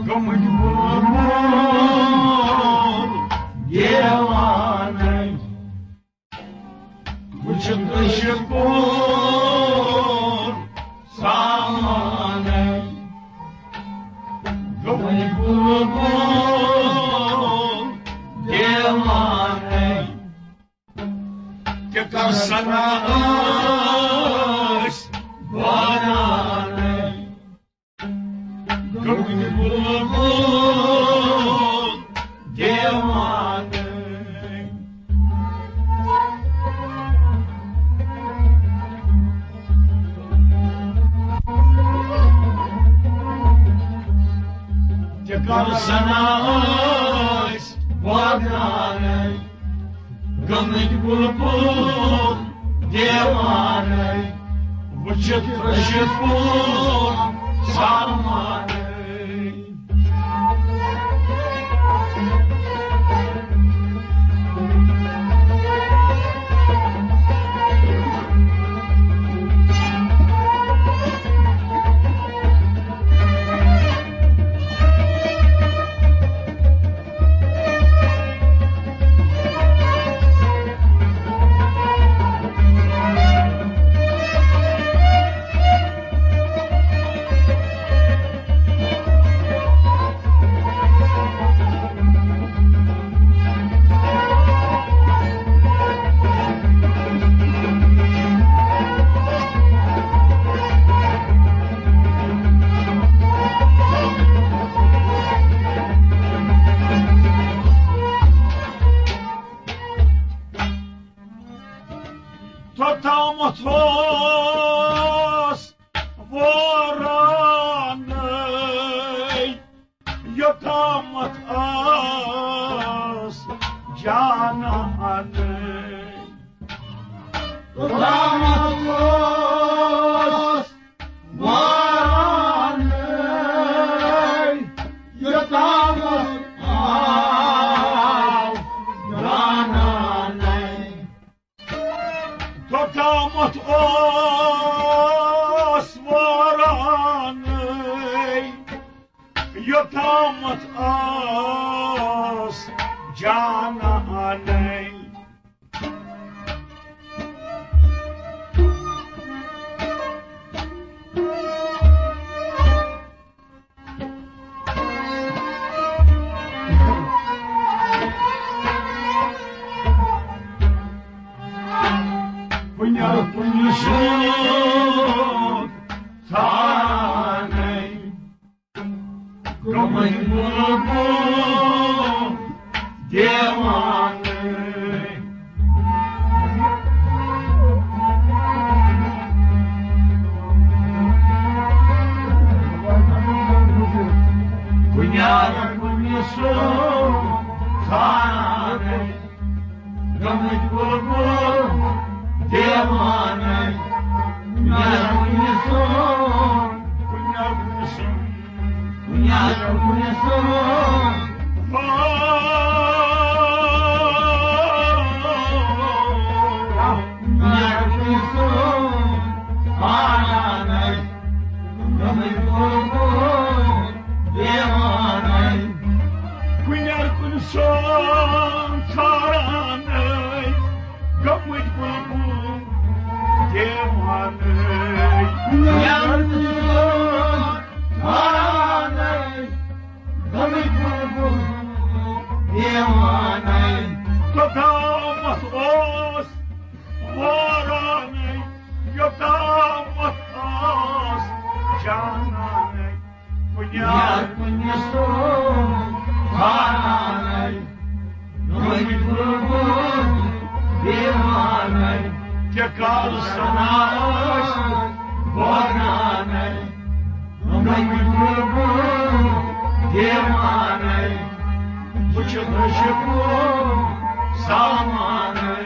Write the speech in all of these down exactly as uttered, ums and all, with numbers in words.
گٔمٕتۍ بُلبُل دیوانَے، وٕچھِتھ أچھِ کُن سامانَے۔ گٔمٕتۍ بُلبُل دیوانَے، تہِ کر سنا ٲسۍ بٲنانَے۔ گٔمٕتۍ بُلبُل دیوانَے۔ تہِ کر سنا ٲسۍ بٲنانَے۔ گٔمٕتۍ بُلبُل دیوانَے، وٕچھِتھ أچھِ کُن سامانَے۔ توٚتامَتھ اوس وٲرانَے، یوٚتامَتھ ٲس جانانَے۔ توٚتامَتھ اوس وٲرانَے، یوٚتامَتھ آو جانانَے۔ توٚتامَتھ اوس وٲرانَے، یوٚتامَتھ ٲس جانانَے۔ کُنہِ کُنہِ سُنٛد ژھانَے، گٔمٕتۍ بُلبُل دیوانَے۔ کُنہِ کُنہِ سُنٛد ژھانَے، گٔمٕتۍ بُلبُل دیوانَے۔ کُنہِ کُنہِ سُنٛد، کُنہِ کُنہِ سُنٛد، کُنہِ کُنہِ سُنٛد، کُنہِ کُنہِ سُنٛد ژھانَے، گٔمٕتۍ بُلبُل دیوانَے۔ کُنہِ کُنہِ سُنٛد ژھانَے، گٔمٕتۍ بُلبُل دیوانَے۔ کُنہِ کُنہِ سُنٛد ژھانَے، گٔمٕتۍ بُلبُل دیوانَے۔ توٚتامَتھ اوس وٲرانَے، یوٚتامَتھ ٲس جانانَے۔ کُنہِ کُنہِ سُنٛد ژھانَے، گٔمٕتۍ بُلبُل دیوانَے۔ تہِ کر سنا ٲسۍ بٲنانَے، گٔمٕتۍ بُلبُل دیوانَے۔ وٕچھِتھ أچھِ کُن سامانَے۔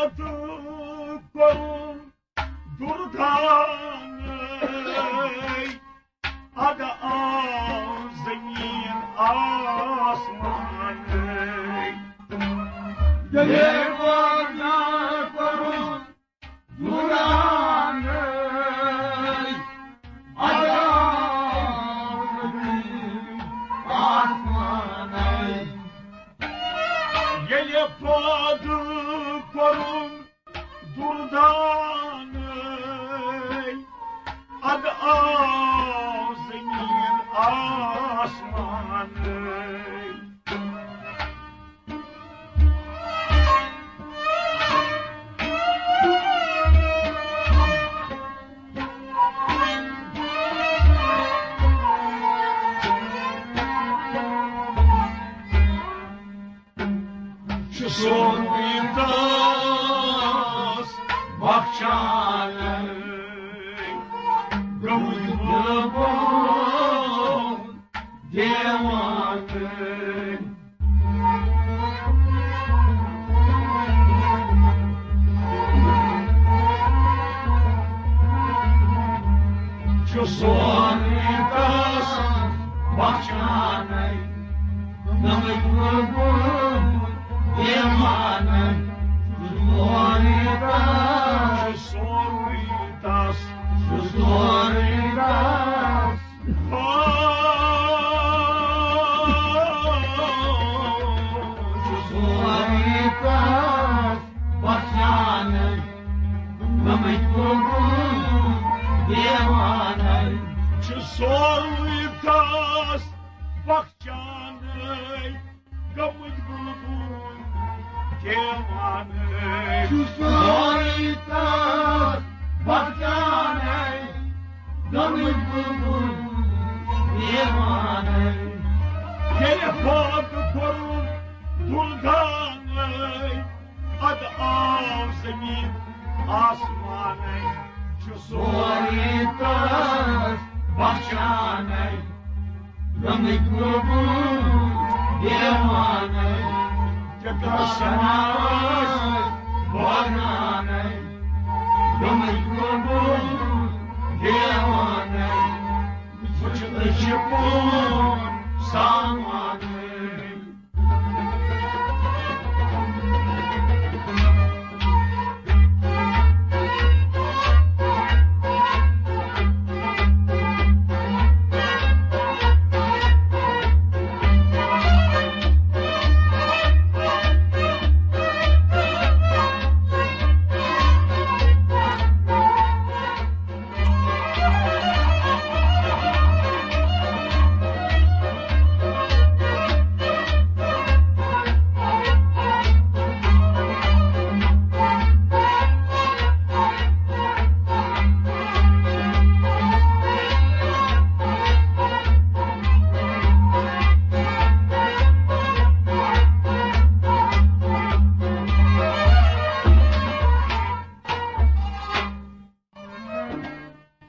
پتہٕ کوٚرُن دُردانَے، اَدٕ آو زٔمیٖن آسمانَے۔ ییٚلہِ وعدٕ کوٚرُن دُردانَے، اَدٕ آو زٔمیٖن آسمانَے۔ ییٚلہِ پٲدٕ کوٚرُن دُردانَے، اَدٕ آو زٔمیٖن آسمانَے۔ چھُ سورُے تَس بخشانَے، گٔمٕتۍ بُلبُل دیوانَے۔ چھُ سورُے تَس بخشانَے، گٔمٕتۍ بُلبُل دیوانَے۔ چھُ سورُے تَس، چھُ سورُے تَس، چھُ سورُے تَس۔ چھُ سورُے تَس بخشانَے، گٔمٕتۍ بُلبُل دیوانَے۔ چھُ سورُے تَس بخشانَے، گٔمٕتۍ بُلبُل دیوانَے۔ چھُ سورُے تَس بخشانَے، گٔمٕتۍ بُلبُل دیوانَے۔ ییٚلہِ پٲدٕ کوٚرُن دُردانَے، اَدٕ آو زٔمیٖن آسمانَے۔ چھُ سورُے تَس بخشانَے، گٔمٕتۍ بُلبُل دیوانَے۔ تہٕ کَس سَنا ٲسۍ بٲگرانَے، گٔمٕتۍ بُلبُل دیوانَے۔ وٕچھ أسۍ چھِ پون سامانَے۔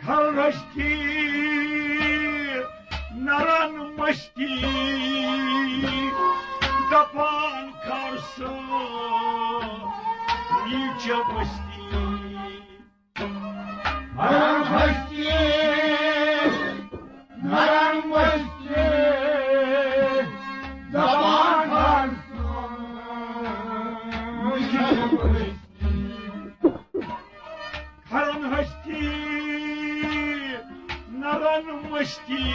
کھل رشتی نرن مستی، دپان کر سا نیچہ بستی۔ نرن مستی، نرن مستی، دپان کر سا نیچہ بستی۔ کھلن ہستی، نرن مستی،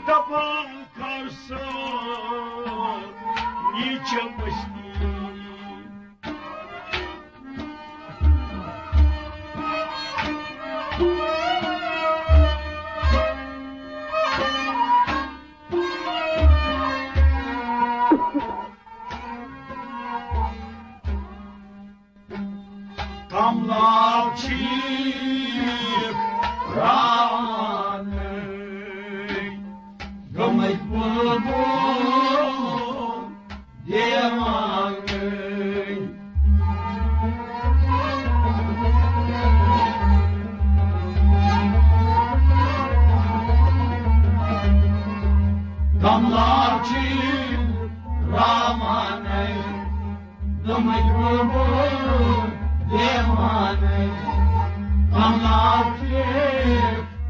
دپان کر سا نیچہ مستی۔ کملاب چھیٖکھ راوانَے، گٔمٕتۍ بُلبُل دیوانَے۔ کملاب چھیٖکھ راوانَے، گٔمٕتۍ دیوانَے۔ کملا چھِ،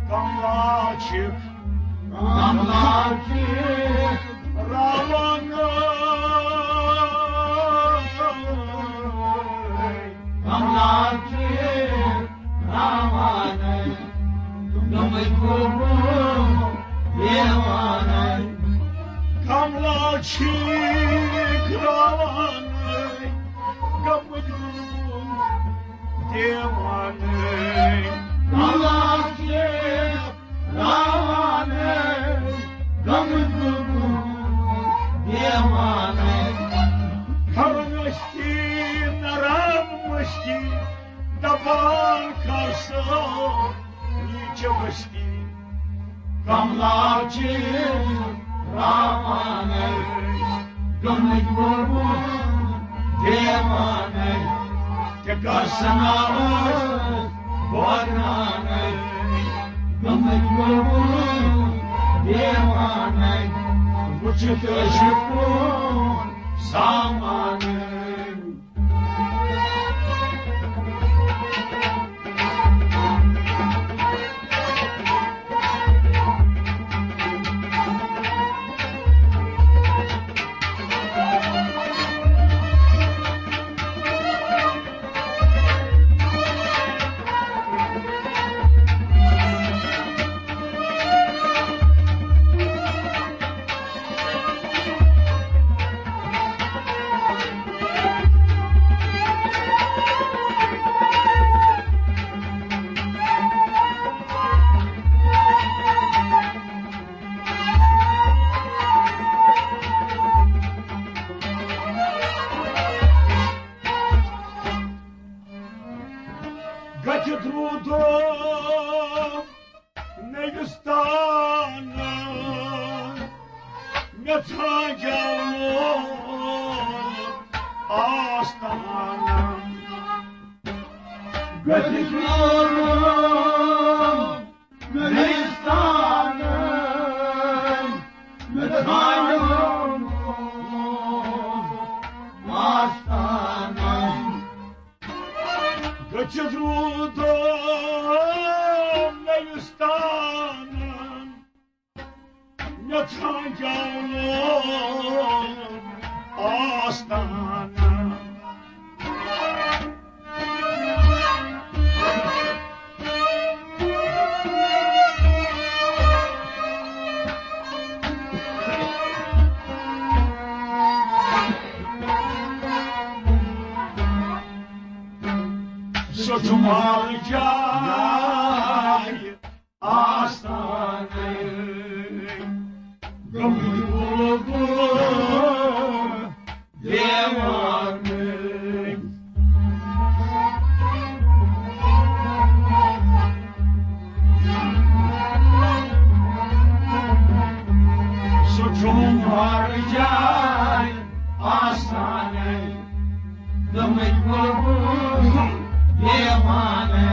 کملا چھِ، کملا چھِ روانَے۔ کملا چھِ روانَے۔ گٔمٕتۍ گوٚو دیوانَے۔ کملا چھِ روانَے۔ گٔمٕتۍ گوٚو دیوانَے۔ کملا چھِ روانَے۔ گٔمٕتۍ گوٚو دیوانَے۔ کھرٕ مٔستی، نرم مٔستی، دپان کر سا نیچے بستی۔ کملا چھِ روانَے۔ گٔمٕتۍ گوٚو دیوانَے۔ تہِ کر سنا ٲس بٲگرانَے۔ گٔمٕتۍ گوٚو دیوانَے۔ وٕچھِتھ ٲسِکھ پرٛون سامانَے۔ گٔژھِتھ روٗدُم نٔوِستانہٕ، مےٚ ژھانٛجاو لوگ آستانہٕ۔ گٔژھِتھ روٗدُم نٔوِستانہٕ، مےٚ ژھانٛجاو لوگ آستانہٕ۔ گٔژھِتھ روٗدُم نٔوِستانہٕ، مےٚ ژھانٛجاو لوگ آستانہٕ۔ سُہ چھُ مال جاے آستانَے، گٔمٕتۍ گوٚو دیوانَے۔ سُہ چھُ مال جاے آستانَے، گٔمٕتۍ گوٚو دیوانَے۔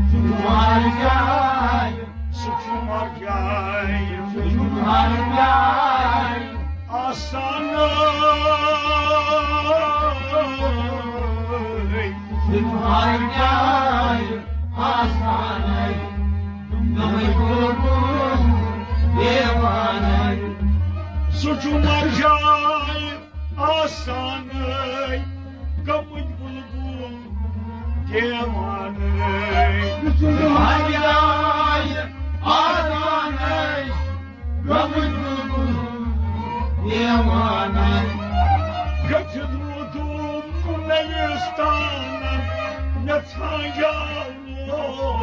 سُہ چھُ مال جاے، سُہ چھُ مال جاے، سُہ چھُ مال جاے آستانَے۔ سُہ چھُ مال جاے آستانَے، گٔمٕتۍ گوٚو دیوانَے۔ سُہ چھُ مال جاے آستانَے، گٔمٕتۍ بُلبُل دیوانَے۔ سُہ چھُ مال جاے آستانَے، گٔمٕتۍ بُلبُل دیوانَے۔ گٔژھِتھ روٗدُم نٔوِستانَن، مےٚ ژھانٛجاو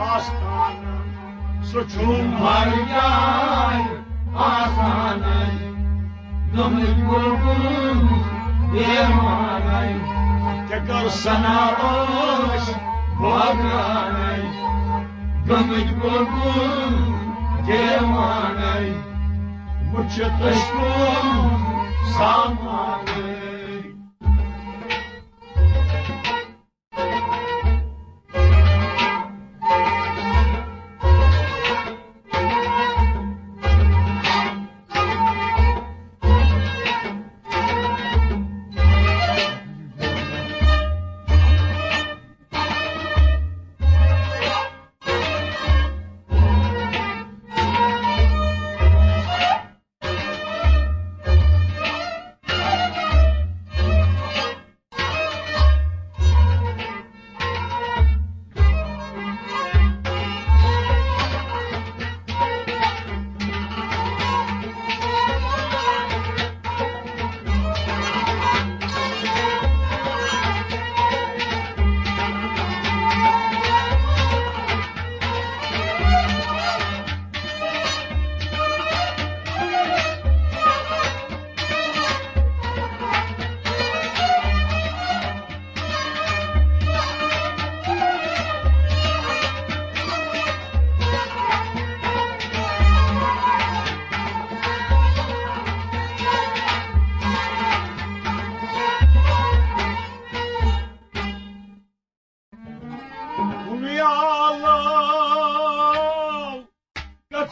آستانہٕ۔ سُہ چھُ مال جاے آستانَے، گٔمٕتۍ بُلبُل دیوانَے۔ تہِ کر سنا ٲسۍ بٲگرانَے، گٔمٕتۍ بُلبُل دیوانَے۔ وٕچھِتھ أسۍ کُن سامانَے۔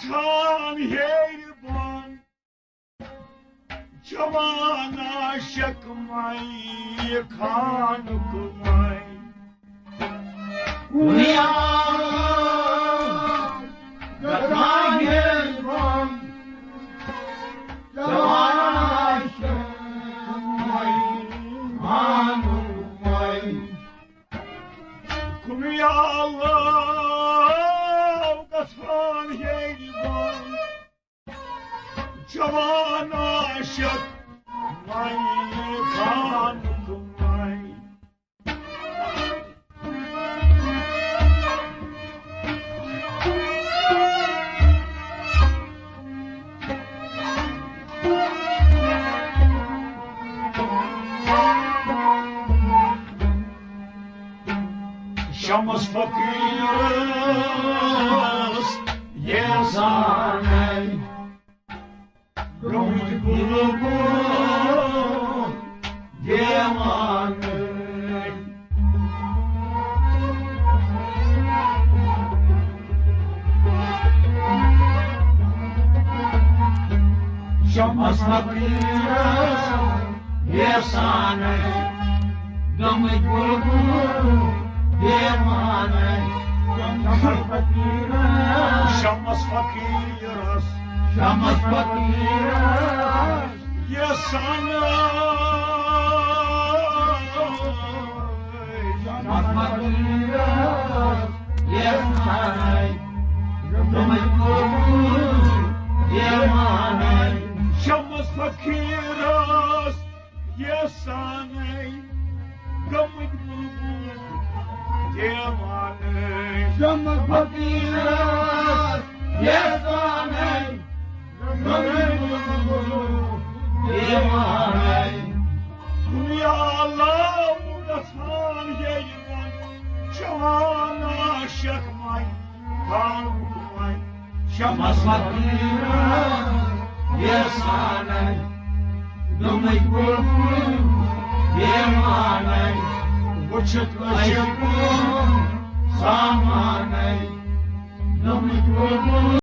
ژھان ہیرِ بۄن، جوان عاشق مے خانُک مے۔ کُنہِ آو گژھان ہیرِ بۄن، جوان عاشق مے خانُک مے۔ کُنہِ آو گژھان ہیرِ بۄن، جوان عاشق مے خانُک مے۔ شمس فقیرس ییسانے، گٔمٕتۍ بُلبُل دیوانہٕ۔ شمس فقیرس ییسانے، گٔمٕتۍ بُلبُل دیوانَے۔ شمس فقیرس، شمس فقیرس، شمس فقیرس ییسانے۔ شمس فقیرس ییسانے، گٔمٕتۍ بُلبُل دیوانَے۔ شمس فقیرس ییسانے، گٔمٕتۍ بُلبُل دیوانَے۔ شمس فقیرس ییسانے، گٔمٕتۍ بُلبُل دیوانَے۔ دُنیا لام گژھان ییٚلہِ وۄنۍ، جوان عاشق وۄنۍ، خانُک وۄنۍ۔ شمس فقیرس ییسانے، گٔمٕتۍ بُلبُل دیوانَے۔ وٕچھِتھ عشقُک سامانَے، گٔمٕتۍ بُلبُل